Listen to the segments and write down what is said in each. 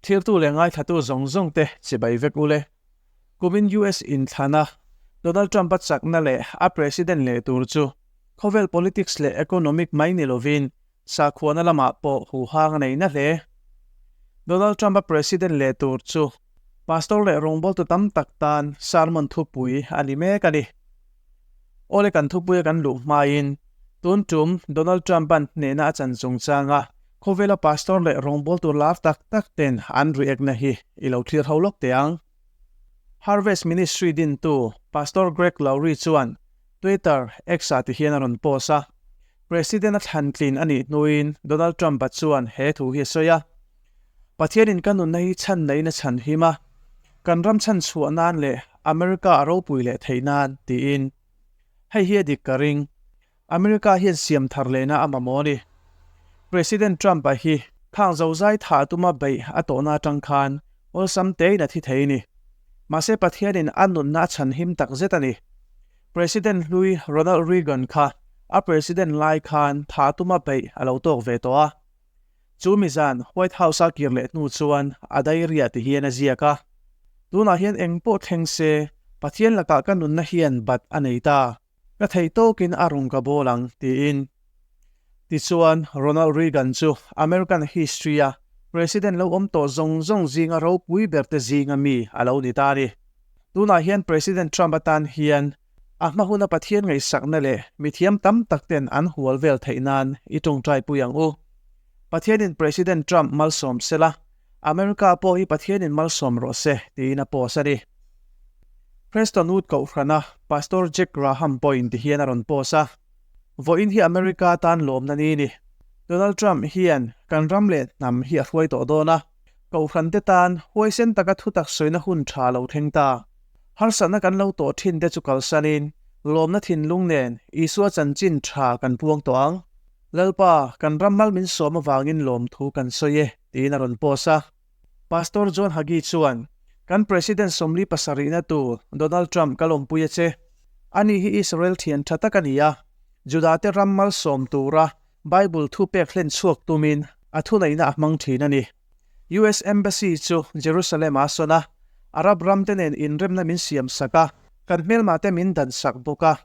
Thirtu leh ngaithlatu zawng zawng te chibai vek ule. Kumin US inthlana Donald Trump-a chakna leh a president leh tur chu khawvel politics leh economic mai ni lovin sakhuana lamah pawh huhang a nei na hle. Donald Trump-a president leh tur chu pastor leh rawngbawltu tam tak tan sermon thupui a ni mek a ni. Awle kan thupuia kan luh hmain tun tum Donald Trump-a'n hnehna a chan chungchanga khawvela pastor leh rawngbawltu lar tak tak ten an react-na hi i lo thlir ho lawk teh ang. Harvest Ministry dintu Pastor Greg Laurie chuan Twitter, X-ah ti hian a rawn post a, President a thlan tlin a nih hnuin Donald Trump-a chuan he thu hi a sawi a, Pathianin ka nunna hi chhan neiin a chhan him a, kan ram chhan chhuah nan leh America a ropui leh theih nan, tiin. Hei hi a dik ka ring. America hian siam thar lehna a mamawh a ni. President Trump-a hi khang zozai thah tuma beih a tawhna atang khan awlsam tein a thi thei a ni. Mahse Pathianin a nunna a chhan him tak zet a ni. President hlui Ronald Reagan kha a president lai khan thah tuma beih a lo tawk ve tawh a. Chu mi zan White House-a kir leh hnu chuan a diary-ah ti hian a ziak a, Tunah hian eng pawh thleng se, Pathian lakah ka nunna hian bat a nei ta. Ka theih tawkin a rung ka bawl ang, tiin. Tichuan, Ronald Reagan chu American history-a President lo awm tawh zawng zawng zinga ropui berte zinga mi a lo ni ta a ni. Tunah hian President Trump atan hian A hma huna Pathian ngaihsakna leh mithiam tam tak ten an hual vel theih nan i tawngtai pui ang u. Pathianin President Trump malsawm sela, America pawh hi Pathianin malsawm rawh se tiin a post a ni. Preston Wood Kohhrana Pastor Jack Graham pawhin ti hian a rawn post a, Vawiin hi America tan lawmna ni ni. Donald Trump hian kan ram leh hnam hi a hruai tawh dawn a, Kohhran te tan huaisen taka thutak sawina hun tha lo thleng ta. Harsatna kan lo tawh thin te chu kalsanin, lawmna thinlung nen Isua chanchin tha kan puang tawh ang. Lalpa, kan ram mal min sawm avangin lawmthu kan sawi e, tiin a rawn post a. Pastor John Hagee chuan, Kan President 77na tur Donald Trump ka lawmpui a che. Ani hi Israel thian tha tak a ni a, Judate ram malsawm tura Bible thu pek hlen chhuak tumin a thuneihna a hmang thin a ni. US Embassy chu Jerusalem-ah a sawn a, Arab ramte nen inremna min siam sak a, kan hmelmahte min dan sak bawk a.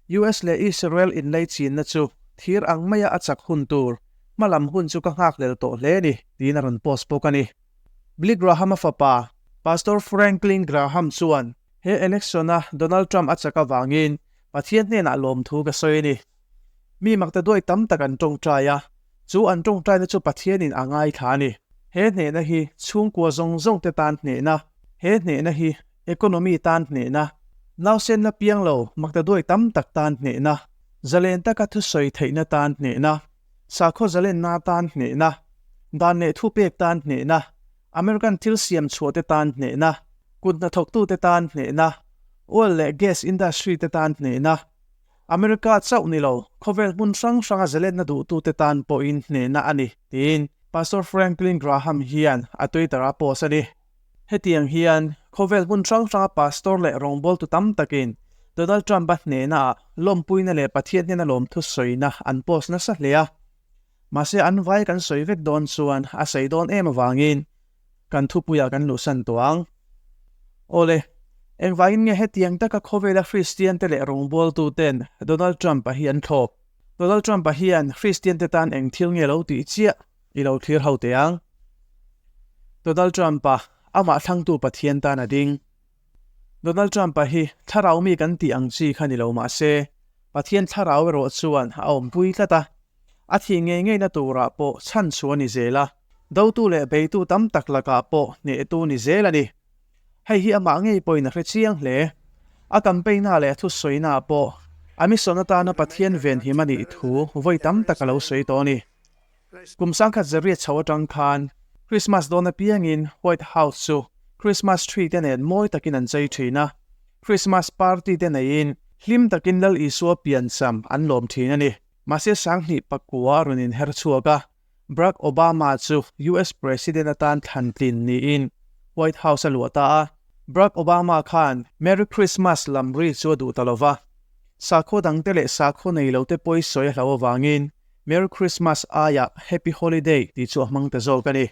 US leh Israel inlei chinna chu thir ang maia a chak hun tur, hmalam hun chu ka nghakhlel tawh hle a ni, tiin a rawn post bawk a ni. Billy Graham-a fapa, Pastor Franklin Graham chuan he election-a Donald Trump a chak avangin Pathian hnenah lawmthu ka sawi a ni. Mi makta duai tam tak an tawngtai a, chu an tawngtaina chu Pathianin a ngaithla a ni. He hnehna hi chhungkua zawng zawng te tan hnehna, he hnehna hi economy tan hnehna, nausenna piang lo makta duai tam tak tan hnehna, zalen taka thusawi theihna tan hnehna, sakhaw zalenna tan hnehna, dan leh thupek tan hnehna, American thil siam chhuah te tan hnehna, kut hnathawktute tan hnehna, oil leh gas industry te tan hnehna, America chauh ni lo, khawvel hmun hrang hranga zalenna duhtute tan pawhin hnehna a ni, tiin Pastor Franklin Graham hian a Twitter-a post a ni. Hetiang hian khawvel hmun hrang hranga pastor leh rawngbawltu tam takin Donald Trump-a hnehnaah lawmpuina leh Pathian hnena lawmthu sawina an post nasa hle a. Mahse an vai kan sawi vek dawn chuan a sawi dawn em avangin kan thupuiah kan luhsan tawh ang. Awle, engvangin nge hetiang taka khawvela Kristiante leh rawngbawltuten Donald Trump-a hi an thlawp? Donald Trump-a hian Kristiante tan eng thil nge lo tih chiah i lo thlir ho teh ang? Donald Trump-a amah thlangtu Pathian tan a ding. Donald Trump-a hi thlarau mi kan tih ang chi kha ni lo mah se, Pathian thlarau erawh chuan a awmpui tlat a. A thih ngei ngeina turah pawh chhan chu a ni zel a, dotu leh beitu tam tak lakah pawh hnehtu ni zel a ni. Hei hi amah ngei pawhin a hre chiang hle. A campaign-ah leh a thusawinaah pawh a mission atana Pathian venhim a nih thu vawi tam tak a lo sawi tawh a ni. Kum 1900 chho atang khan Christmas dawn apiangin White House chu Christmas tree te nen mawi takin an chei thin a, Christmas party te neiin hlim takin Lal Isua piancham an lawm thin a ni. Mahse 2009 a rawn inher chhuak a, Barack Obama chu US President atan thlan tlin niin White House a luah ta a. Barack Obama khan Merry Christmas lam ri chu a duh ta lo va, sakhaw dangte leh sakhaw nei lote pawi sawi a hlau avangin Merry Christmas aiah Happy Holiday tih chu a hmang ta zawk a ni.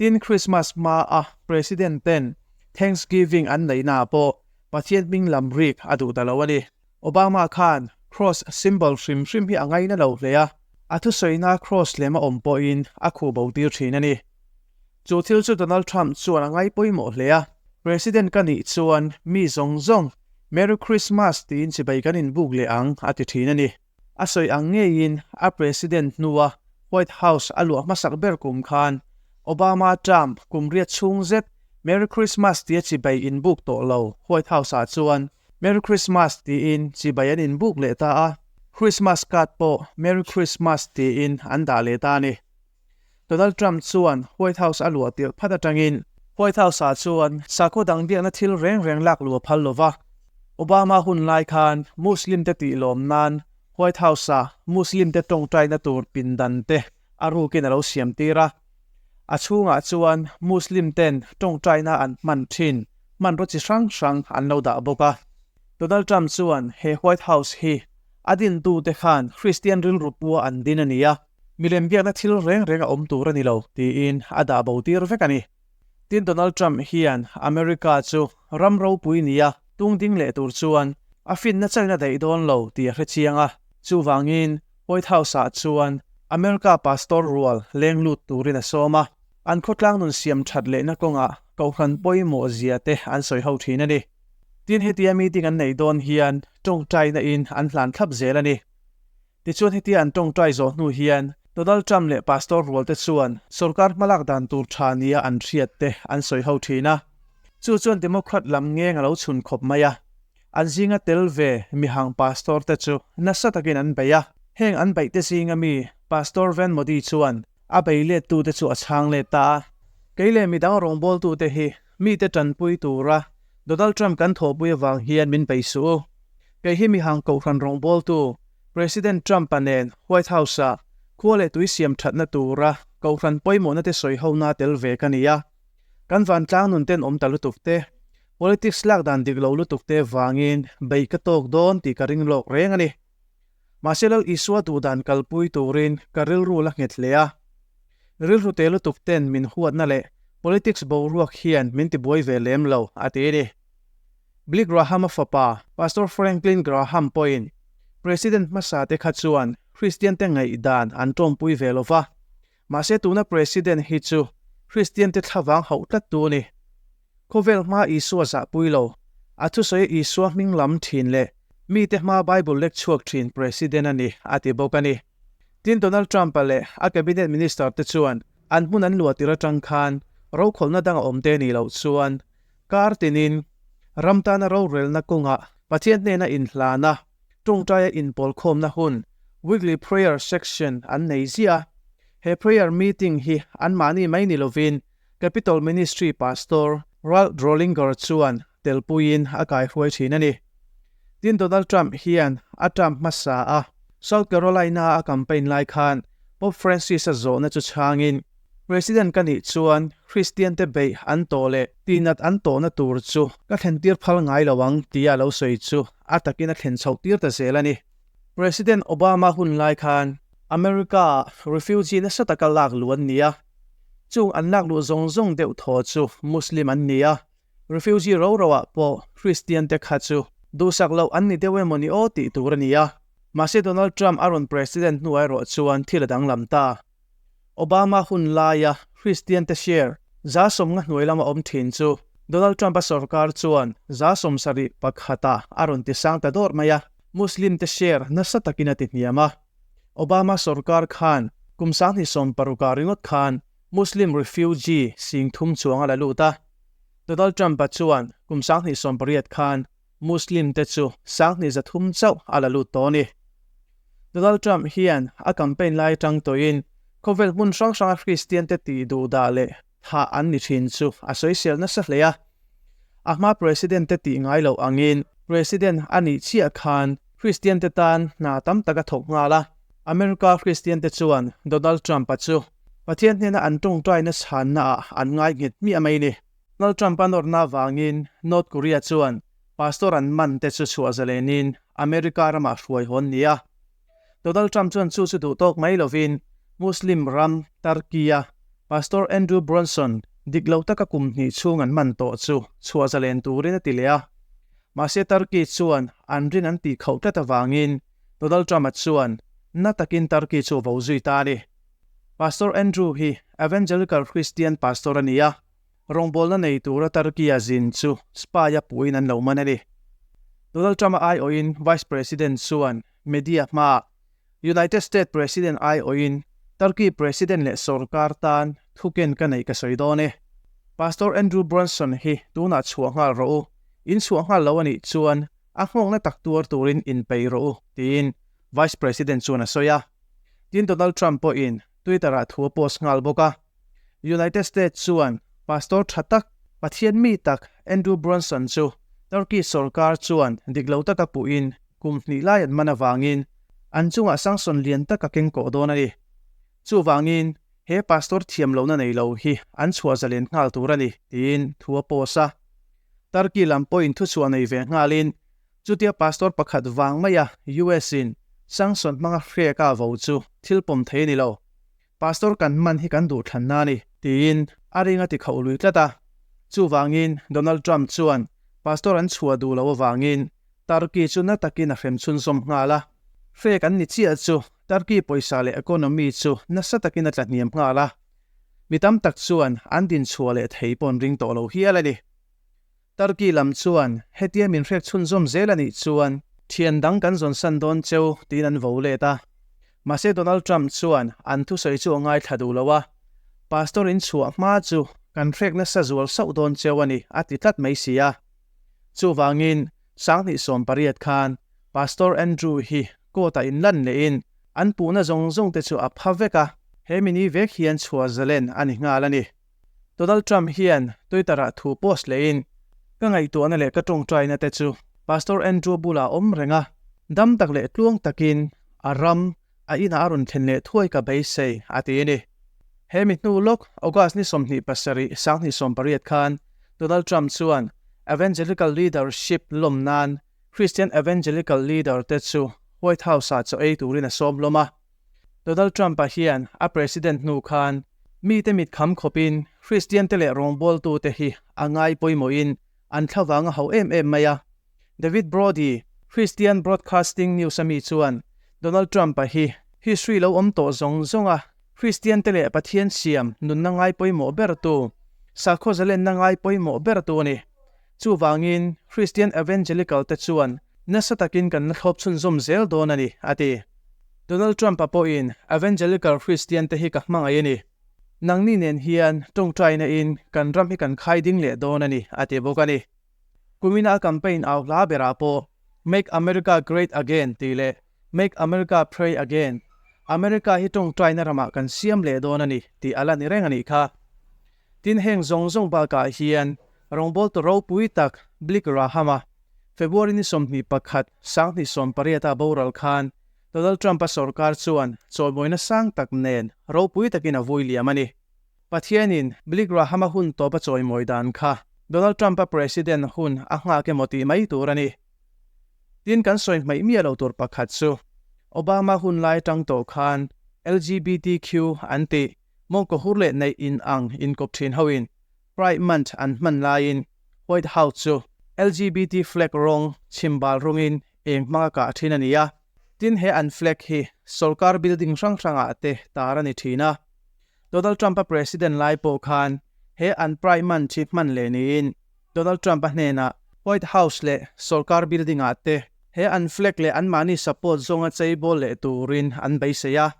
Tin, Christmas hma a President ten Thanksgiving an neihna ah pawh Pathian hming lam rik a duh ta lo a ni. Obama khan cross symbol hrim hrim hi a ngaina lo hle a, a thusawina cross lem a awm pawhin a khuh bo tir thin a ni. Chu thil chu Donald Trump chuan a ngai pawimawh hle a, President ka nih chuan mi zawng zawng Merry Christmas tiin chibai kan inbuk leh ang a ti thin a ni. A sawi ang ngeiin a President hnua White House a luah hmasak ber kum khan Obama term kum riat chhung zet Merry Christmas tia chibai inbuk tawh lo White House ah chuan Merry Christmas tiin chibai an inbuk leh ta a, Christmas card pawh Merry Christmas tiin an dah leh ta a ni. Donald Trump chuan White House a luah tirh phat atangin White House ah chuan sakhaw dang biakna thil reng reng lak luh a phal lo va. Obama hun lai khan Muslim te tih lawm nan White House ah Muslim te tawngtaina tur pindan te a rukin a lo siam tir a. A chhungah chuan Muslim ten tawngtaina an hman thin hmanraw chi hrang hrang an lo dah bawk a. Donald Trump chuan he White House hi a dintute khan Christian rilru pua an din a ni a. Milem biakna thil reng reng a awm tur a ni lo, tiin a dah bo tir vek a ni. Tin, Donald Trump hian America chu ram ropui nia tung ding leh tur chuan a finna chaina daih dawn lo tih a hre chiang a. Chuvangin, White House-ah chuan America pastor rual leng lut turin a sawm a, an khawtlang nun siam that lehna kawngah kohhran pawimawh zia te an sawi ho thin a ni. Tin, hetia meeting an neih dawn hian tawngtaina in an hlan thlap zel a ni. Tichuan hetia an tawngtai zawh hnu hian Donald Trump leh Pastor rualte chuan sorkar hmalak dan tur tha nia an hriat te an sawi ho thin a. Chu chuan Democrat lam ngeng a lo chhun khawp mai a. An zinga tel ve mihang Pastor te chu nasa takin an bei a. Heng an beih te zinga mi Pastor Van Modi chuan a bei let tute chu a chhang let ta a. Kei leh midang rawngbawltute hi mite tanpui tura Donald Trump kan thawhpui avang hian min bei suh u. Kei hi mihang kohhran rawngbawltu President Trump-a nen White House-ah khua leh tui siam thatna tura kohhran pawimawhna te sawi hona tel ve ka ni a. Kan vantlang nun ten awm ta lutuk te, politics lak dan dik lo lutuk te vangin beih ka tawk dawn tih ka ring lawk reng a ni. Mahse Lal Isua duhdan kalpui turin ka rilru la nghet hle a. Rilru te lutuk ten min huatna leh politics boruak hian min tibuai ve lem lo, a ti a ni. Billy Graham-a fapa Pastor Franklin Graham pawhin President hmasa te kha chuan Kristiante ngaihdan an tawmpui ve lo va, mahse tuna President hi chu Kristiante thlavang hauh tlattu a ni. Khawvel hmaa Isua zahpui lo, a thusawi Isua hming lam thin leh mite hmaa Bible lek chhuak thin President a ni, a ti bawk a ni. Tin, Donald Trump-a leh a Cabinet Minister te chuan an hmun an luah tir atang khan rokhawlhna dang a awm te nih loh chuan Kar tinin ram tana rorelna kawngah Pathian hnena inhlana tawngtaia inpawlkhawmna hun, Weekly Prayer Section, an nei ziah a. He prayer meeting hi anmahni mai ni lovin Capitol Ministry Pastor Ralph Drollinger chuan telpuiin a kaihruai thin a ni. Tin, Donald Trump hian a term hmasa a South Carolina-a a campaign lai khan Pope Francis-a zawhna chu chhangin, President ka nih chuan Kristian te beih an tawh leh tihnat an tawhna tur chu ka thlentir phal ngai lo ang tia lo sawi chu a takin a thlen chhoh tir ta zel a ni. President Obama hun lai khan America ah refugee nasa taka lak luh an ni a, chung an lak luh zawng zawng deuh thaw chu Muslim an ni a, refugee ro ro ah pawh Kristian te kha chu duhsak loh an ni deuh emaw ni aw tih tur a ni a, mahse Donald Trump a rawn President hnuah erawh chuan thil a danglam ta. Obama hun laia Kristian te share 70% hnuai lama awm thin chu Donald Trump-a sorkar chuan 71% a rawn ti sang ta dawr mai a, Muslim te share nasa takin a ti hniam a. Obama sorkar khan kum 2016 ringawt khan Muslim refugee 3000 chuang a la lut a. Donald Trump-a chuan kum 2018 khan Muslim te chu 2300 chauh a la lut tawh a ni. Donald Trump hian a campaign lai atang tawhin khawvel hmun hrang hranga Kristian te tih duh dah leh thah an ni thin chu a sawisel nasa hle a. A hma President te tih ngai loh angin President a nih chiah khan Kristian te tan hna tam tak a thawk nghal a. America Kristian te chuan Donald Trump-a chu Pathian hnena an tawngtaina chhanna ah an ngai nghet hmiah mai ni. Donald Trump-a nawrna avangin North Korea chuan Pastor an man te chu chhuah zalenin America ramah hruai hawn ni a. Donald Trump chuan chu chu duh tawk mai lovin Muslim ram Turkey-a Pastor Andrew Brunson dik lo taka kum hnih chhung an man tawh chu chhuah zalen turin a ti leh a. Mahse Turkey chuan an rin an tih khauh tlat avangin Donald Trump-a chuan na takin Turkey chu a vo zui ta a ni. Pastor Andrew hi Evangelical Christian Pastor a ni a, rawngbawlna nei tura Turkey-a zin chu spy-a puhin an lo man a ni. Donald Trump-a aiawhin Vice President chuan media hmaah United States President aiawhin Turkey President leh sorkar tan thuken ka neih ka sawi dawn e. Pastor Andrew Brunson hi tunah chhuah nghal rawh u, in chhuah nghal lo a nih chuan a nghawkna tak tuar turin inpeih rawh u, tiin Vice President chuan a sawi a. Tin Donald Trump pawhin Twitter-ah thu a post nghal bawk a. United States chuan Pastor tha tak, Pathian mi tak Andrew Brunson chu Turkey sorkar chuan dik lo taka puhin kum hnih lai an man avangin an chungah sanction lian tak a keng kawh dawn a ni. Chuvangin he pastor thiam lohna nei lo hi an chhuah zalen nghal tur a ni, tiin thu a post a. Turkey lam pawhin thuchhuah nei ve nghalin Chutia pastor pakhat vang maia US in sanction hmanga hrek a vo chu thil pawm thei a ni lo. Pastor kan man hi kan duh thlanna a ni, tiin a ring a ti khauh lui tlat a. Chuvangin Donald Trump chuan pastor an chhuah duh loh avangin Turkey chu na takin a hrem chhunzawm nghal a. Hrek an ni chiah chu Turkey pawisa leh economy chu nasa takin a tlahniam nghal a. Mi tam tak chuan an dinchhuah leh thei pawh an ring tawh lo hial a ni. Turkey lam chuan hetia min hrek chhunzawm zel a nih chuan thian dang kan zawn san dawn cheu tiin an vo let a. Mahse Donald Trump chuan an thusawi chu a ngaithla duh lo a, Pastor in chhuah hma chu kan hrek nasa zual sauh dawn cheu a ni a ti tlat mai si a. Chuvangin 2018 khan Pastor Andrew hi court ah inlan lehin an puhna zawng zawng te chu a pha vek a, he mini vek hian chhuah zalen a ni nghal a ni. Donald Trump hian Twitter-ah thu post lehin, Ka ngaihtuahna leh ka tawngtaina te chu Pastor Andrew bulah awm reng a, dam tak leh tluang takin a ram, a inah a rawn thlen leh thuai ka beisei, a ti a ni. He mi hnu lawk August ni 27, 2018 khan Donald Trump chuan Evangelical leadership lawm nan Christian Evangelical leader te chu White House-ah chaw ei turin a sawm hlawm a. Donald Trump-a hian a president hnu khan mite mit kham khawpin Kristiante leh rawngbawltute hi a ngai pawimawhin an thlavang a hauh em em mai a. David Brody, Christian Broadcasting News a mi chuan Donald Trump-a hi history lo awm tawh zawng zawnga Kristiante leh Pathian siam nunna ngai pawimawh bertu, sakhaw zalenna ngai pawimawh bertu a ni. Chuvangin Christian Evangelical te chuan nasa takin kan la thlawp chhunzawm zel dawn a ni, a ti. Donald Trump-a pawhin Evangelical Christian te hi ka hmangaih a ni. Nangni nen hian tawngtaina in kan ram hi kan khai ding leh dawn a ni, a ti bawk a ni. Kumina a campaign au hla berah pawh Make America Great Again tih leh Make America Pray Again, America hi tawngtaina ramah kan siam leh dawn a ni, tih a la ni reng a nih kha. Tin heng zawng zawng bakah hian rawngbawltu ropui tak Billy Graham-a February ni 21, 2018 a boral khan Donald Trump-a sorkar chuan chawimawina sang tak nen ropui takin a vui liam a ni. Pathianin Billy Graham-a hun tawp a chawimawi dan kha Donald Trump-a president hun a nghak emaw tih mai tur a ni. Tin kan sawi hmaih miah lo tur pakhat chu Obama hun lai atang tawh khan LGBTQ an tih Mawngkaw hur leh neih in ang inkawp thin hoin Pride Month an hman laiin White House chu LGBT flag rawng chhimbal rawngin eng hmanga kah thin a ni a. Tin he an flag hi sorkar building hrang hrangah te tar a ni thin a. Donald Trump-a president lai pawh khan he an Pride Month hi hman leh niin Donald Trump-a hnenah White House leh sorkar building-ah te he an flag leh anmahni support zawnga cheibawl leh turin an beisei a.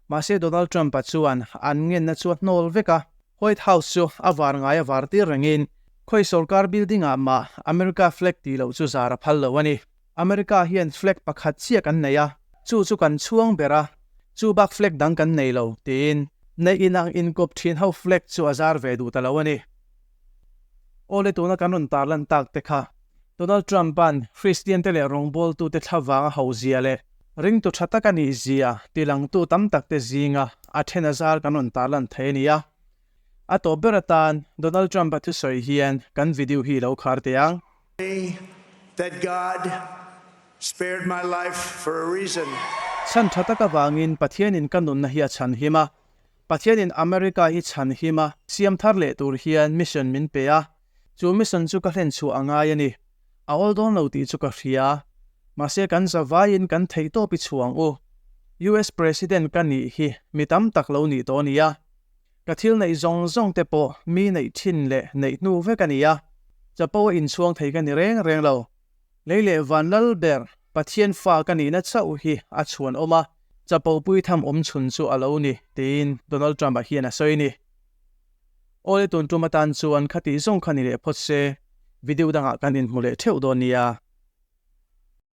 Mahse Donald Trump-a chuan an ngenna chu a hnawl vek a, White House chu a var ngai a var tir rengin khawi sorkar building-ah mah America flag tih loh chu zar a phal lo a ni. America hian flag pakhat chiah kan nei a, chu chu kan chhuang ber a, chu bak flag dang kan nei lo, tiin neih inang inkawp thin ho flag chu a zar ve duh ta lo a ni. Awle tuna kan rawn tarlan tak te kha Donald Trump-a'n Kristiante leh rawngbawltute thlavang a hauh zia leh ringtu tha tak a nih zia tilangtu tam takte zinga a then a zar kan rawn tarlan thei a ni a. A tawp ber atan Donald Trump-a thusawi hian kan video hi lo khar teh ang. That God spared my life for a reason. Chhan tha tak avangin Pathianin ka nunna hi a chhan him a. Pathianin America hi chhanhim a, siam thar leh tur hian mission min pe a, chu mission chu ka hlen chhuah a ngai a ni. A awl dawn lo tih chu ka hria. Mahse kan zavaiin kan theihtawp i chhuah ang u. US President ka nih hi mi tam tak lo nih tawh a ni a. Ka thil neih zawng zawng te pawh mi neih thin leh neih hnu vek a ni a. Chapo a inchhuang thei ka ni reng reng lo. Lei leh van lal ber Pathian fa ka nihna chauh hi a chhuan awm a, chapo pui tham awm chhun chu a lo ni, tiin Donald Trump-a hian a sawi a ni. Awle tun tum atan chuan khatih zawng kha ni leh phawt se, video dangah kan inhmu leh theuh dawn nia.